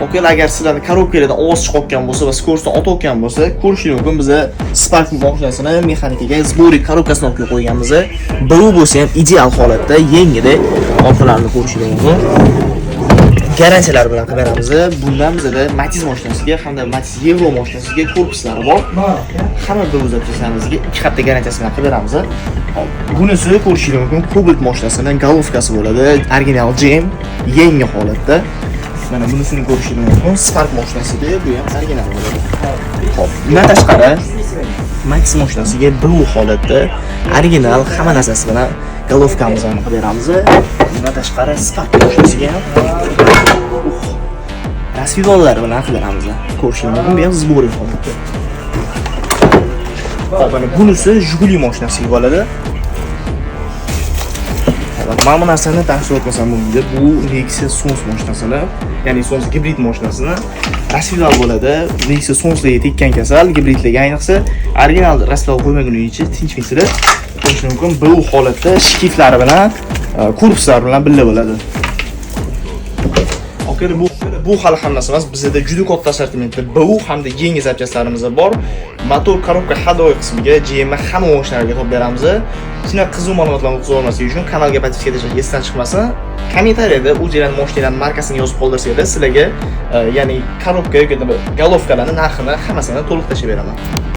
Okalar, agar sizlarni коробка lardan ovoz chiqayotgan bo'lsa va скорость dan otayotgan bo'lsa, ko'rishingiz mumkin, biza Spark mashinasini mexanikaga сборик коробка sini olib kelib qo'yganmiz. БУ bo'lsa ham ideal holatda, yengida orqalarini ko'rishingiz mumkin. Garantiyalar bilan qilib beramiz. Bundan bizada Matiz mashinasiga hamda Matiz Euro mashinasiga korpuslari bor. Hamma БУ запчасть larimizga 2 hafta garantiyasi bilan qilib beramiz. Hop, bunisi ko'rishingiz mumkin, Cobalt mashinasini головка si bo'ladi, original GM, yangi holatda. Mana bunisini ko'rishingiz mumkin, Spark mashinasiga bu ham original bo'ladi. Hop, bundan tashqari Matiz mashinasiga bu holatda original hamma narsasi bilan головка mizni qilib beramiz. Bundan tashqari Spark mashinasiga ham распредвал lari bilan qilib beramiz. Ko'rishingiz mumkin, bu ham сборик holatda. Hop, mana bunisi Jiguli mashinasiga bo'ladi. Hop, mana bu narsani tavsiya etmasam bo'lmaydi. Bu Nexia Sons mashinasini, ya'ni Sons gibrid mashinasini распредвал bo'ladi. Nexia Sonslarga tekkan kasal, gibridlarga ayniqsa original распредвал qo'ymagunicha tinchmaysizlar. Ko'rish mumkin, bu holatda шкив lari bilan, korpuslari bilan birga bo'ladi. Okalar, bu hali hammasi emas. Bizda juda katta assortimentda БУ hamda yangi запчасть larimiz bor. Motor, коробка, ходовой qismiga GM hamma mashinalarga topib beramiz. Shunaqa qiziq ma'lumotlarni o'tkazib olmaslik uchun kanalga подписка tashlash esdan chiqmasin. Kommentariyada o'zinglarning mashinalarning markasini yozib qoldirsanglar, sizlarga ya'ni коробка yoki головка larning narxini hammasini to'liq tashlab beraman.